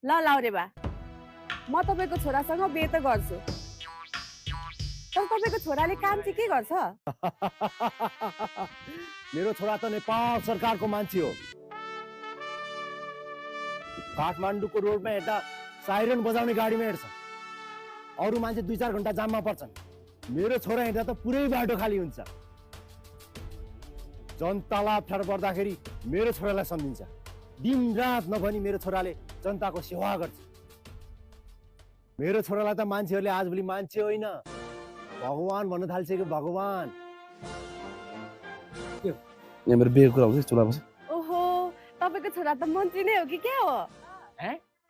ल लाउरे बा म तपाईँको छोरासँग बिहे त गर्छु तर तपाईँको छोराले काम चाहिँ के गर्छ मेरो छोरा त नेपाल सरकारको मान्छे हो काठमाडौँको रोडमा हेर्दा साइरन बजाउने गाडीमा हेर्छ अरू मान्छे 2-4 घण्टा जाममा पर्छन् मेरो छोरा हेर्दा त पुरै बाटो खाली हुन्छ जनतालाई अप्ठ्यारो पर्दाखेरि मेरो छोरालाई सम्झिन्छ दिनरात नभनी मेरो छोराले जनताको सेवा गर्छ मेरो छोरालाई त मान्छेहरूले आजभोलि मान्छे होइन भगवान भन्न थाल्छ कि भगवान मेरो बिहेको कुरा हुन्छ चुला बस ओहो तपाईँको छोरा त मन्त्री नै हो कि के हो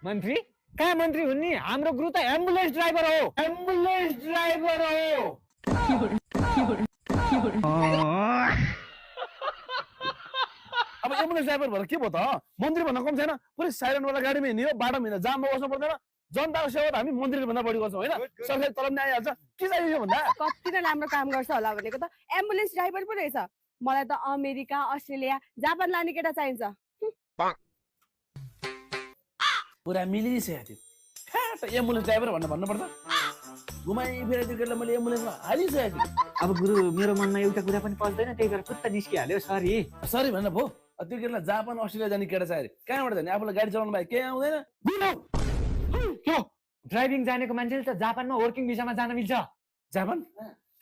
मन्त्री कहाँ मन्त्री हुन् नि हाम्रो गुरु त एम्बुलेन्स ड्राइभर हो अब एम्बुलेन्स ड्राइभर भएर के भयो त मन्त्री भन्न कम छैन पुरै साइरन वाला गाडीमा हिँड्यो बाटोमा हिँड्दा जाममा बस्नु पर्दैन जनताको सेवा त हामी मन्त्रीले भन्दा बढी गर्छौँ होइन सरकारी तलब नै आइहाल्छ के चाहियो यो भन्दा कति नै राम्रो काम गर्छ होला भनेको त एम्बुलेन्स ड्राइभर पो रहेछ मलाई त अमेरिका अस्ट्रेलिया जापान लाने केटा चाहिन्छ पुरा मिलिसकेको थियो एम्बुलेन्स ड्राइभर भनेर भन्नुपर्छ घुमाइ फेरि त्यो केटालाई मैले एम्बुलेन्समा हालिसकेको थिएँ अब गुरु मेरो मनमा एउटा कुरा पनि पस्दैन त्यही भएर फुत्त निस्किहाल्यो सरी सरी भनेर भयो त्यो केटालाई जापान अस्ट्रेलिया जाने केटा चाहियो कहाँबाट जाने आफूलाई गाडी चलाउनु बाहेक केही आउँदैन ड्राइभिङ जानेको मान्छेले त जापानमा वर्किङ भिसामा जान मिल्छ जापान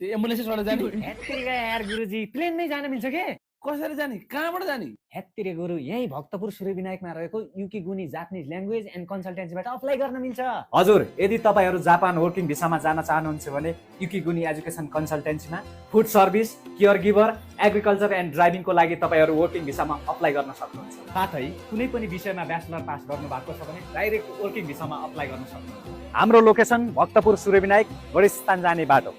त्यो एम्बुलेन्सबाट जाने हेत्तिरिका यार गुरुजी प्लेन नै जान मिल्छ के कसरी जाने कहाँबाट जाने हेत्तिरे गुरु यही भक्तपुर सूर्यविनायकमा रहेको युकी गुनी जापानिज ल्याङ्ग्वेज एन्ड कन्सल्टेन्सीबाट अप्लाई गर्न मिल्छ हजुर यदि तपाईहरू जापान वर्किङ भिसामा जान चाहनुहुन्छ भने युकी गुनी एजुकेसन कन्सल्टेन्सीमा food service care giver agriculture and ड्राइभिङको लागि तपाईहरू वर्किङ भिसामा अप्लाई गर्न सक्नुहुन्छ साथै कुनै पनि विषयमा ब्याचलर पास गर्नु भएको छ भने डाइरेक्ट वर्किङ भिसामा अप्लाई गर्न सक्नुहुन्छ हाम्रो लोकेसन भक्तपुर सूर्यविनायक गणेशस्थान जाने बाटो